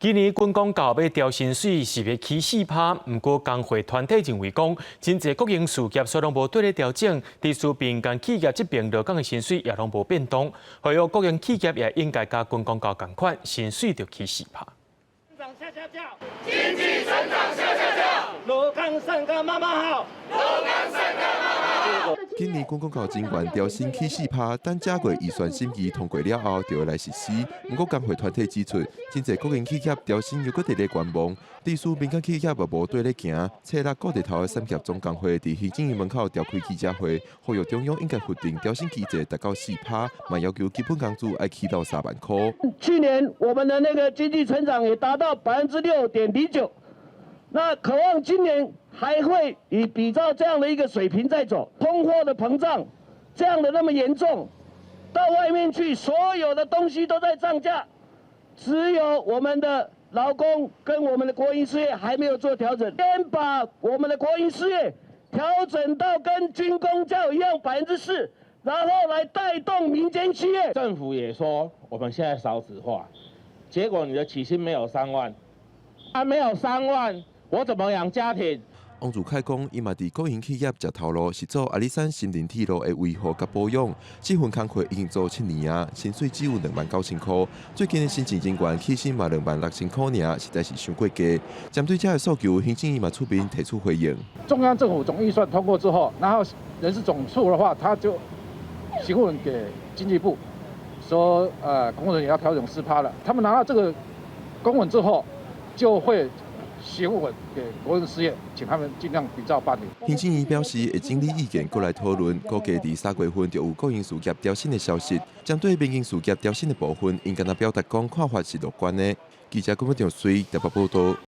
今年軍公教欲調薪水是欲起4趴，毋過工會團體認為講，真濟國營事業煞攏無綴咧調整，直至民間企業這邊落工的薪水也攏無變動，呼籲國營企業也應該佮軍公教仝款，薪水著起四趴。經濟成長嚇嚇叫，羅崗三個媽媽好，羅崗三個媽媽好。今年軍公教人員調薪起四趴，等這月預算審議通過了後，就會來實施。毋過工會團體指出，真濟國營企業調薪猶閣佇咧觀望，致使民間企業嘛無綴咧行。冊六固日頭的產業總工會佇行政院門口召開記者會，呼籲中央應該核定調薪機制達到四趴，嘛要求基本工資愛起到3萬箍。去年我們的那個經濟成長也達到6.09%，那渴望今年還會以比照這樣的一個水平在走，通貨的膨脹這樣的那麼嚴重，到外面去所有的東西都在漲價，只有我們的勞工跟我們的國營事業還沒有做調整，先把我們的國營事業調整到跟軍公教一樣4%，然後來帶動民間企業。政府也說我們現在少子化，結果你的起薪沒有三萬，啊沒有三萬，我怎麼養家庭？王如凱講，伊嘛佇國營企業食頭路，是做阿里山森林鐵路的維護佮保養。這份工課已經做7年啊，薪水只有29,000箍。最近的新進人員起薪嘛26,000箍爾，實在是傷過低。針對這个訴求，行政院嘛出面提出回應。中央政府總預算通過之後，然後人事總處的話，他就詢問給經濟部，說，公務人員要調整4趴了。他們拿到這個公文之後，就會詢問給國營事業，請他們盡量比照辦理。行政院表示會整理意見，閣來討論。估計佇3月份就有國營事業調薪的消息。針對民營事業調薪的部分，𪜶敢若表達講看法是樂觀的。記者郭文長隨台北報道。